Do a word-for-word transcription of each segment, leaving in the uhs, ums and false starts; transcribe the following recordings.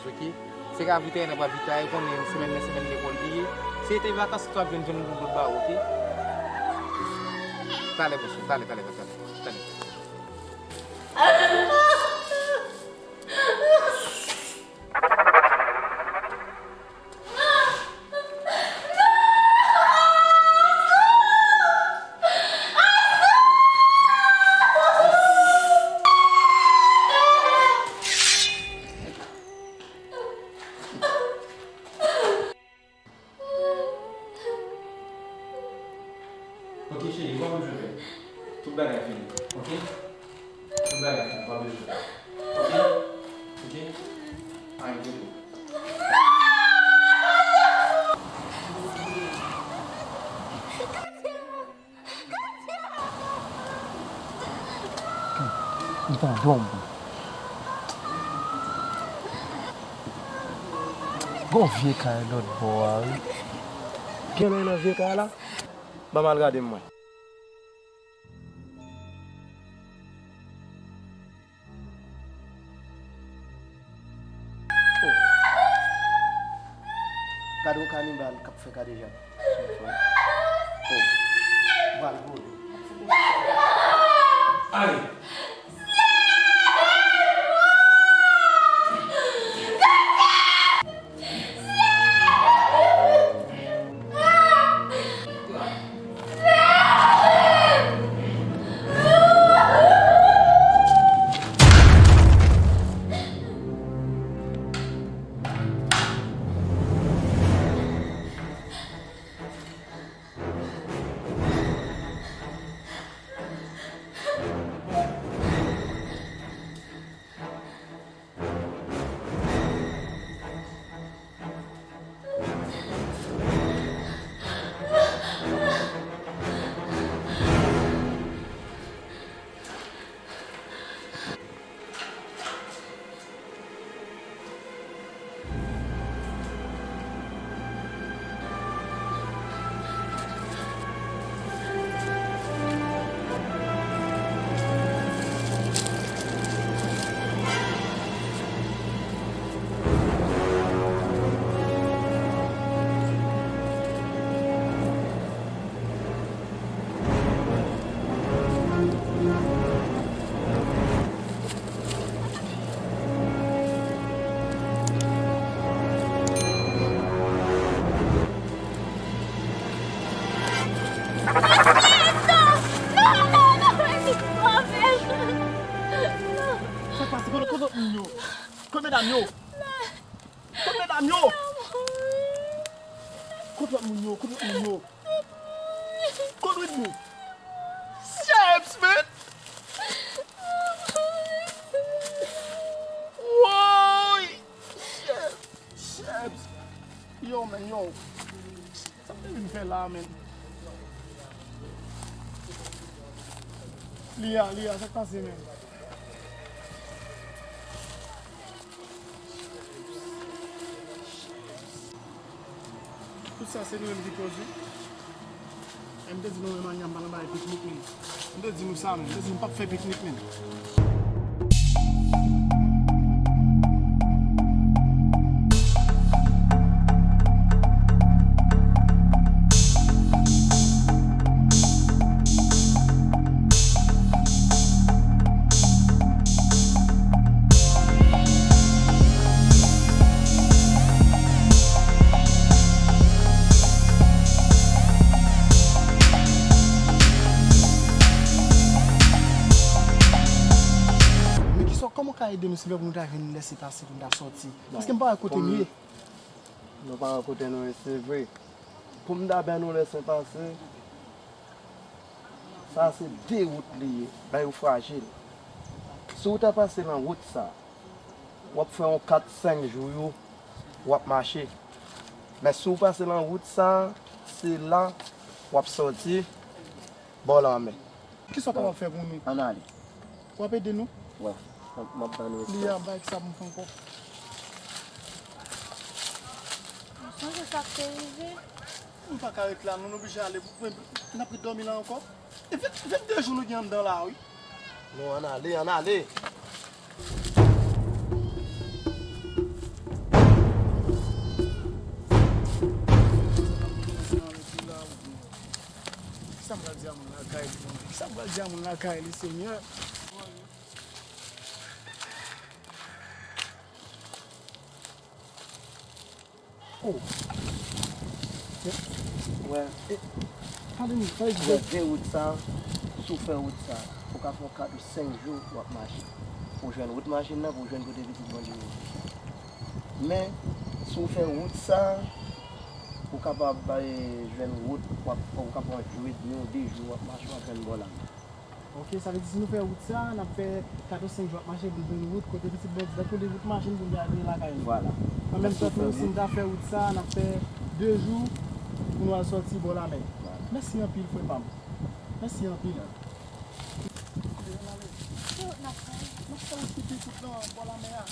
Ok? Se ka vit ayè, n ap vit ayè, ou konnen semèn nan, semèn lekòl li ye. Se te vakans, ou t ap jwenn, jwenn yon lòt ba ou, ok? Talè, monchè, talè, talè, talè, talè. Ok, cheri, ou pa bezwen pè. Tout bagay fini. Ok? Tout bagay fini, ou pa bezwen pè. Ok? Ok? Anyen, popo. M tande w, m. Gon vye kay lòt bò a, wi. Gen anyen nan vye kay la? Ban m al gade m wè. Oh. Gade yon kanibal k ap fè kadejak. Oh. Pral vole. Ale. Sa k pase? Kote, kote lòt moun yo? Kote medam yo? Kote medam yo? Kote lòt moun yo? Kote lòt moun yo? Kote lòt moun? Shit, man! Woy! Shit! Shit! Yo, man, yo! Sa m te vin fè la, man? Lia, Lia, sa k pase, man? Tout sa se nou menm ki koz wi. E m te di nou menm Ania m pa nan bagay piknik menm. M te di nou sa menm. M te di nou p ap fè piknik menm. Men kisa, kòman w ka ede nou silvouplè pou nou ta jwenn lèsepase pou nou ta sòti? Paske m pa wè kote nou ye. Nou pa wè kote nou ye, se vre. Pou m ta bay nou lèsepase, sa se de wout li ye, men yo frajil. Si w ta pase nan wout sa, w ap fè yon kat, senk jou yo, w ap mache. Men si w pase nan wout sa, se la w ap sòti bò lanmè. Kisa w kapab fè pou nou? Ann ale. W ap ede nou? Wè, m ap, m ap ban nou espas. Lia, bay sa pou m fè ankò. Ou sonje sa k te rive? Nou pa ka ret la, non, nou oblije ale. N ap ret dòmi la ankò. E ven, vennde jou nou gen anndan la, wi. Non, ann ale, ann ale. Di a moun lakay li, Bondye. Kisa m pral di a moun lakay li, Senyè? Oh. Wè. E, pale m, pale m. Wè, vye wout sa, si w fè wout sa, ou ka fè yon kat ou senk jou w ap mache. Pou w jwenn wout machin nan, pou w jwenn kote pitit Bondye ye. Men, si w fè wout sa, ou kapab, eh, jwenn wout, w ap, ou ka pran jou edmi ou de jou w ap mache, w ap jwenn bò lamè. Ok, sa vle di si nou fè wout sa, n ap fè kat ou senk jou ap mache pou n jwenn wout kote pitit Bondye, tankou li wout machin pou n ale lakay nou. Vwala. An menm tan tou, si n ta fè wout sa, n ap fè de jou pou nou al sòti bò lamè. Vwala. Mèsi anpil, frè pa m. Mèsi anpil. Kote n ale? Ki wout n ap pran? N ap fè wout ki pi kout lan bò lamè a.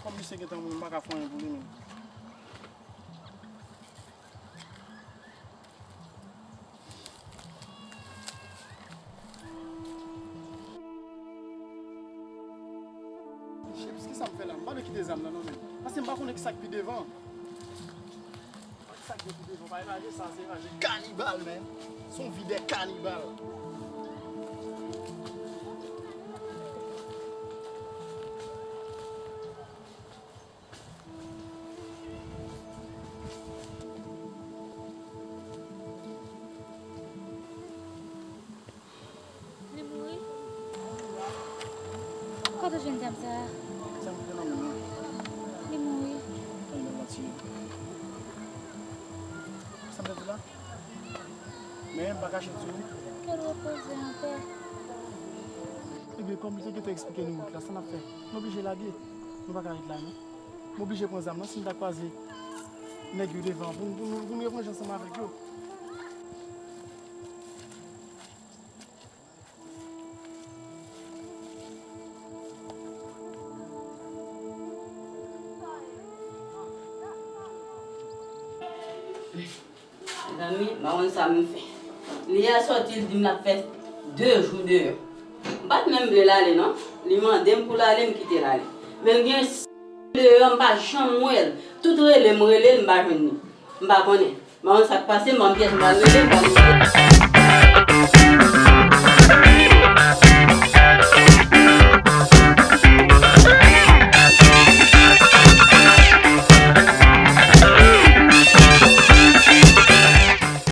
Kòm misye gentan mouri, m pa ka fè anyen pou li menm. Chips, kisa m fè la? M pa vle kite zam nan non, men. Paske m pa konnen kisa k pi devan. Sa k gen pi devan, pa imajine sa, se imajine kanibal, men. Se yon vi de kanibal. Li mouri? Kote w jwenn zam sa a? Zam ki te nan men mwen. Li mouri? Ann nan matire. Sa m te di la? Men, m pa kache di w. Ke l repoze an pè. Ebyen, kòm li te gentan eksplike nou wout la, sa n ap fè? Nou oblije lage. Nou pa ka ret la, non. M oblije pran zam nan, si m ta kwaze nèg yo devan, pou n, pou n, pou n revanj ansanm avèk yo. Mezanmi, m pa konn sa m fè. Li a sòti, l di m l ap fè de jou deyò. M pa t menm vle l ale non. Li mande m pou l ale, m kite l ale. Men l gen deyò, m pa janm wè l. Tout rele m rele l, m pa jwenn li. M pa konnen. M pa konn sa k pase, m pa konn kiyès m pral rele, m pa konn.